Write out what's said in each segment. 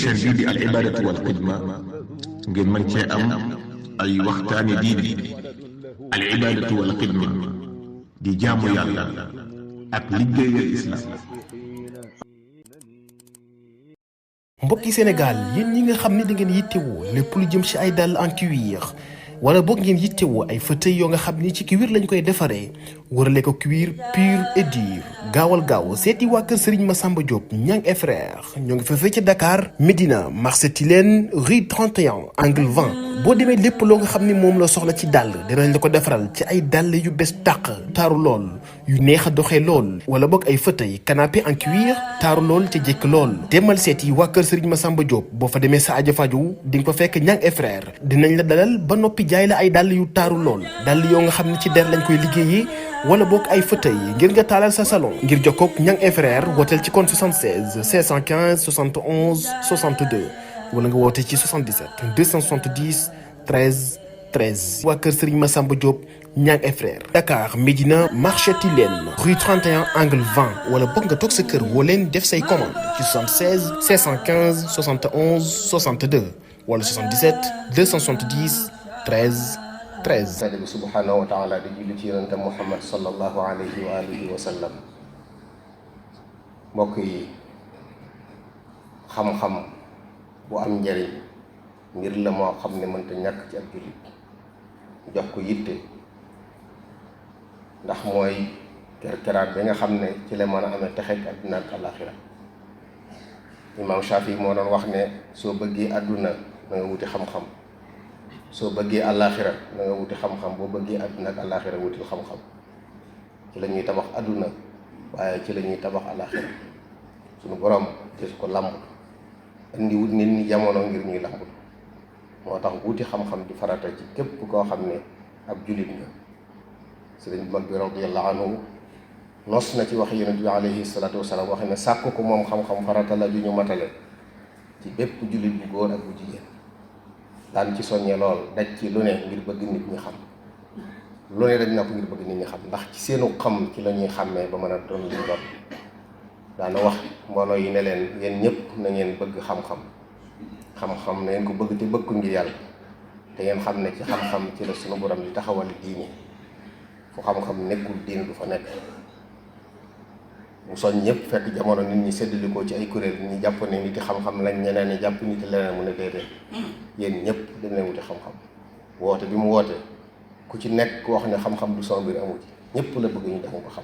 chaîne bii di al ibadatu wal xidma ngeen mën cee am ay waxtaani diine al ibadatu wal xidma di jaamu yàlla ak liggéeyal islam. mbokki Sénégal yéen ñi nga xam ne da ngeen yittewoo lépp lu jëm ci ay dàll en cuir wala boog ngeen yittewoo ay fauteuil yoo nga xam ni ci cuir lañ koy defaree wërale ko cuir pur et dur gaawal gaaw seeti waa kër Serigne Massamba Diop Niang et frère ñoo ngi fa ci Dakar Médina marché Tilène rue 31 angle 20 boo demee lépp loo nga xam ni moom la soxla ci dàll dinañ la ko defaral ci ay dàll yu bees tàq taaru lool yu neex a doxee lool wala boog ay fauteuil canapé en cuir taaru lool te jekk lool demal seeti waa kër Serigne Massamba Diop boo fa demee sa aajo faju di nga fa fekk Niang et frère dinañ la dalal ba noppi jaay la ay dàll yu taaru lool dàll yoo nga xam ne ci der lañ koy liggéeyee wala boog ay fauteuil ngir nga taalal sa salon ngir jokkoog Niang et frère wooteel ci compte 76 515 71 62 wala nga woote ci 77 270 13 13 waa kër Serigne Massamba Diop Niang et frère Dakar Médina marché Tilène rue 31 angle 20 wala boog nga toog sa kër woo leen def say commande ci 76 515 71 62 wala 77 270 13 13. bi subhanahu wa taala di julli ci yonente Muhammad sallallahu alayhi wa alihi wa sallam. mbokk yi xam-xam bu am njëriñ ngir la moo xam ne mënta ñàkk ci ab jullit jox ko yitte ndax mooy kerkeraat bi nga xam ne ci la mën a amee texeeg àdduna ak àllaaxira. Imaam Shafi moo doon wax ne soo bëggee àdduna na nga wuti xam-xam soo bëggee àllaaxira na nga wuti xam-xam boo bëggee àdduna ak àllaaxira wutil xam-xam. ci la ñuy tabax àdduna waaye ci la ñuy tabax àllaaxira. suñu borom te su ko làmbut indi wut nit ñi jamono ngir ñuy làmbut moo tax wuti xam-xam di farata ci képp koo xam ne ab jullit nga. sëriñ bu mag bi radiyallahu anhu nos na ci wax yonent bi alayhi salaatu wasalaam wax ne sàkk ko moom xam-xam farata la ju ñu matale ci bépp jullit bu góor ak bu jigéen. daan ci soññee lool daj ci lu ne ngir bëgg nit ñi xam lu ne daj na ko ngir bëgg nit ñi xam ndax ci seenu xam ci la ñuy xàmmee ba mën a doon liñ doon. daana wax mbooloo yi ne leen yéen ñëpp na ngeen bëgg xam-xam xam-xam na ngeen ko bëgg te bëgg ko ngir yàlla te ngeen xam ne ci xam-xam ci la sunu borom di taxawal diine fu xam-xam nekkul diine du fa nekk. mu soñ ñëpp fekk jamono nit ñi séddalikoo ci ay kuréel ñi jàpp ne nit xam-xam lañ ñeneen ñi jàpp nit leneen mu ne déedéet yéen ñëpp dañ leen wuti xam-xam. woote bi mu woote ku ci nekk wax ne xam-xam du sama mbir amu ci ñëpp la bëgg ñu def ko xam.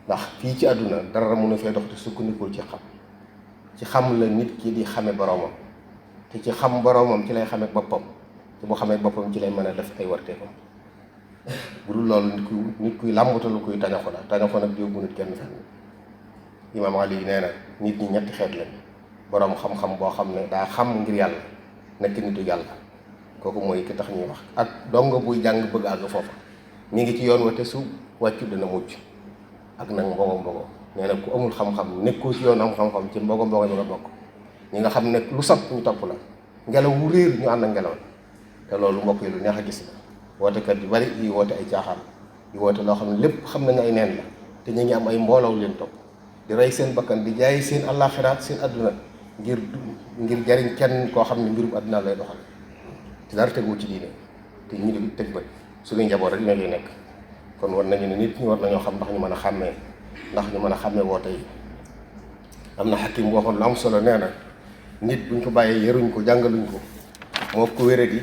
ndax fii ci àdduna dara mun a fee dox te sukkandikul ci xam la nit ki di xame boroomam te ci xam boroomam ci lay xame boppam te bu xamee boppam ci lay mën a def ay warteefam. bu dul loolu nit kuy làmbatalu kuy tañaxo la tañaxo nag yóbbu nit kenn fenn. Imaam Ali nee na nit ñi ñetti xeet lañ boroom xam-xam boo xam ne daa xam ngir yàlla nekk nitu yàlla kooku mooy ki tax ñuy wax ak dongo buy jàng bëgg àgg foofa mi ngi ci yoon wa te su wàccu dana mucc. ak nag mbogo mbogo nee na ku amul xam-xam nekkoo ci yoon am xam-xam ci mbogo mbogo ñu nga bokk ñi nga xam ne lu sab ñu topp la ngelaw wu réer ñu ànd ak ngelaw te loolu mbokk yi lu neex a gis la wootekat yu bari yi woote ay caaxaan yi woote loo xam ne lépp xam nañ ay neen la te ñu ngi am ay mbooloo leen topp di rey seen bakkan di jaay seen àllaaxiraat seen adduna ngir jariñ kenn koo xam ne mbirum adduna lay doxal te dara tegu ci diine te ñu di teg bët suñuy njaboot rek ñoo ngi nekk. kon war nañu ne nit ñi war nañoo xam ndax ñu mën a xàmmee woote yi. am na xakim bu waxoon lu am solo nee na nit buñ ko bàyyee yaruñ ko jàngaluñ ko moo ko wéradi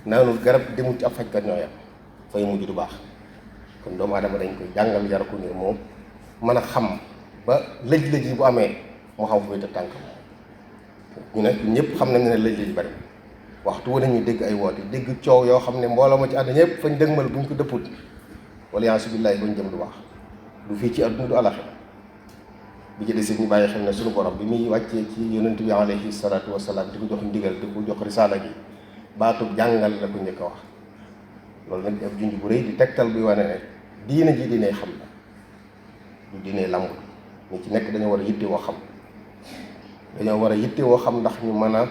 naanul garab demul ci ab fajkat ñoo yam fay mujj du baax. kon doomu aadama dañ koy jàngal yar ko ngir moom mën a xam ba lëj-lëj yi bu amee moo xam fu muy teg tànkam. ñu ne ñëpp xam nañ ne lëj-lëj bari waxtu wu nañu dégg ay woote dégg coow yoo xam ne mbooloo ma ci àdd ñëpp fañ dëgmal buñ ko dëpput wala yaa subillahi bañ jëm du baax du fii ci àdduna du alaxira. bi ci des ñu bàyyi xel ne suñu borom bi muy wàccee ci yonent bi alayhi salaatu wasalaam di ko jox ndigal di ko jox risaala gi baatub jàngal la ko njëkk a wax. loolu nag ab junj bu rëy di tegtal buy wane ne diine ji diine xam la du diine lamb ñi ci nekk dañoo war a yitte woo xam ndax ñu mën a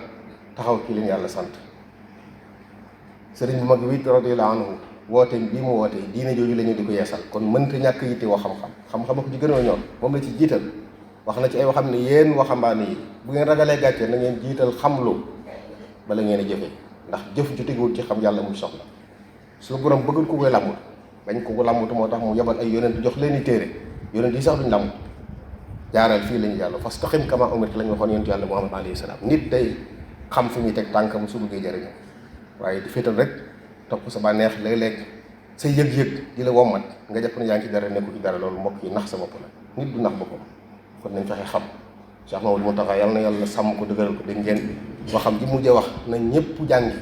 taxaw ci leen yàlla sant. sëriñ bu mag wi radiyallahu anhu woote bii mu woote diine jooju la ñu di ko yeesal kon mënta ñàkk yitte woo xam-xam ko ci gën a ñor moom la ci jiital wax na ci ay waxam ne yéen waxambaane yi bu ngeen ragalee gàcce na ngeen jiital xamlu bala ngeen a jëfe ndax jëf ju teguwul ci xam yàlla muy soxla suñu borom bëggul ku koy làmbut bañ ko làmbutu moo tax mu yebal ay yonent jox leen i téere yonent yi sax duñ làmbut jaaral fii lañu yàlla fastaqim kama umirta lañu waxoon yonent yàlla Muhammad alayhi salaam nit day xam fi muy teg tànkam su bëggee jëriñoo waaye di féetal rek topp sa bànneex léeg-léeg say yëg-yëg di la wommat nga jàpp ne yaa ngi ci dara nekku ci dara loolu mbokk yi nax sa bopp la nit du nax boppam kon nañ fexe xam Cheikh Mamadou Mountakha yàlla na yàlla sàmm ko dëgëral ko dégg ngeen waxam ji mujjee wax na ñëpp jàngi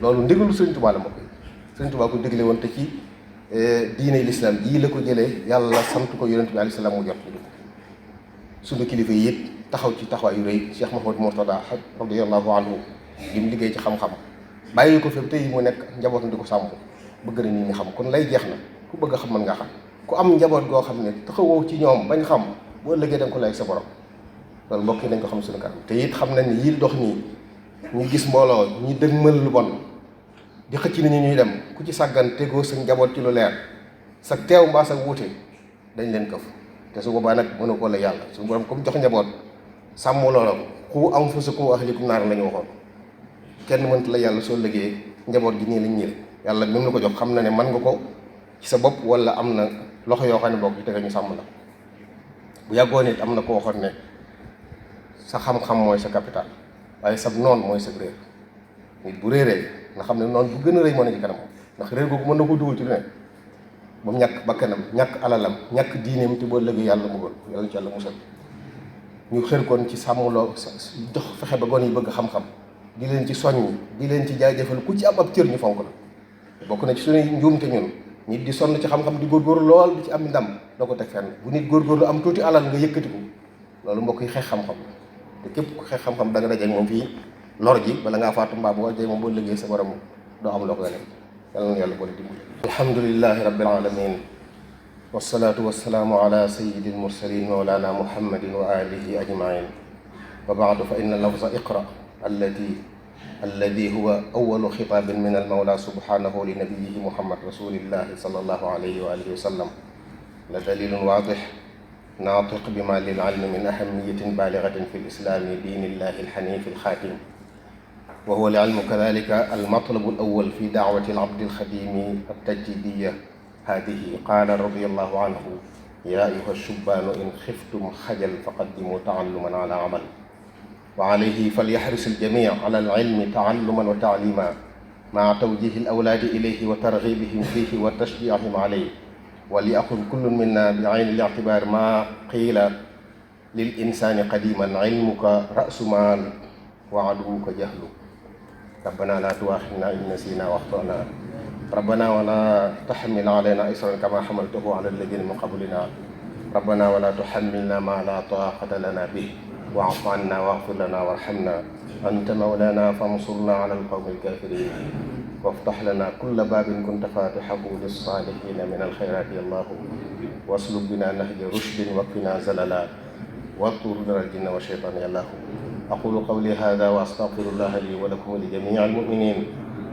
loolu ndigalu Sëriñ Tuubaa la mbokk yi Sëriñ Tuubaa ko dégle woon te ci diine l'islam jii la ko jëlee yàlla sant ko yonent bi alayhi salaam mu jot ñu dugg suñu kilifa yi it taxaw ci taxawaay yu rëy Cheikh Mouhamadou Mourtada radiyallahu anhu li mu liggéey ci xam-xam bàyyi ko fi tey mu nekk njabootam di ko sàmm bëgg na nit ñi xam kon lay jeex na ku bëgg a xam mën ngaa xam ku am njaboot goo xam ne taxawoo ci ñoom bañ xam boo ëllëgee da nga ko lay sa borom loolu mbokk yi nañ ko xam suñu kanam te it xam nañ ne yii dox nii ñu gis mbooloo ñu dëgmal lu bon di xëcc nit ñi ñuy dem ku ci sàggan tegoo sa njaboot ci lu leer sa teew mbaa sa wuute dañ leen këf te su boobaa nag mënu ko la yàlla suñu borom comme jox njaboot sàmm loola qu anfusakum wa ahlikum naar la ñu waxoon kenn mënta la yàlla soo liggéey njaboot gi nii lañ ñii yàlla même la ko jox xam na ne mën nga ko ci sa bopp wala am na loxo yoo xam ne bokk ci tege ñu sàmm la bu yàggoo nit am na ko waxoon ne sa xam-xam mooy sa capital waaye sa noon mooy sa réer nit bu réeree nga xam ne noonu bu gën a rëy moo ne ci kanam ndax réer googu mën na ko dugal ci lu ne ba mu ñàkk bakkanam ñàkk alalam ñàkk diineem te boo lëgee yàlla mu gën yàlla ci yàlla musal ñu xër kon ci sàmmloo jox fexe ba gon yi bëgg xam-xam di leen ci soññ di leen ci jaajëfal ku ci am ab cër ñu fonk la bokk na ci suñuy njuumte ñun nit di sonn ci xam-xam di góorgóorlu lool di ci am ndam doo ko teg fenn bu nit góorgóorlu am tuuti alal nga yëkkati ko loolu mbokk yi xeex xam-xam te képp ku xeex xam-xam da nga dajeeg moom fii lor ji bala ngaa faatu mbaa boo dee moom boo liggéey sa borom doo am loo ko yàlla yàlla na yàlla boole dimbali alhamdulillahi rabbil alamin wasalaatu wasalaamu ala sayyidil mursalin mawlana muhammadin wa alihi ajmain wa baadu fa inna lafza iqra alladi huwa awalu xitaabin min almawla subhanahu li nabiyihi muhammad rasulillahi sallallahu alayhi wa alihi wa sallam la dalilun waadix naatiq bima lil ilmi min ahamiyatin baaligatin fi lislaami diinillahi alxanifi alxaatim wa huwa al-ilmu kadhalika al-matlabu al-awwal fi da'wati al-'abdi al-khadimi at-tajdidiyya hadhihi qala radiyallahu anhu ya ayyuha ash-shubbanu in khiftum khajal faqaddimu ta'alluman 'ala 'amal wa 'alayhi falyahris al-jami' 'ala al-'ilmi ta'alluman wa ta'lima ma'a tawjih al-awladi ilayhi wa targhibihim fihi wa tashji'ihim 'alayhi wa liya'khudh kullun minna bi'ayni al-i'tibar ma qila lil-insani qadiman 'ilmuka ra'su mal wa 'aduwwuka jahlu ربنا لا تؤاخذنا إن نسينا وأخطأنا ربنا ولا تحمل علينا إصرا كما حملته على الذين من قبلنا ربنا ولا تحملنا ما لا طاقة لنا به واعف عنا واغفر لنا وارحمنا أنت مولانا فانصرنا على القوم الكافرين وافتح لنا كل باب كنت فاتحه للصالحين من الخيرات يا الله واسلك بنا نهج رشد واكفنا زللا واطرد الجن والشيطان يا الله أقول قولي هذا وأستغفر الله لي ولكم ولجميع المؤمنين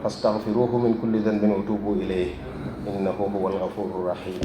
فاستغفروه من كل ذنب وتوبوا إليه إنه هو الغفور الرحيم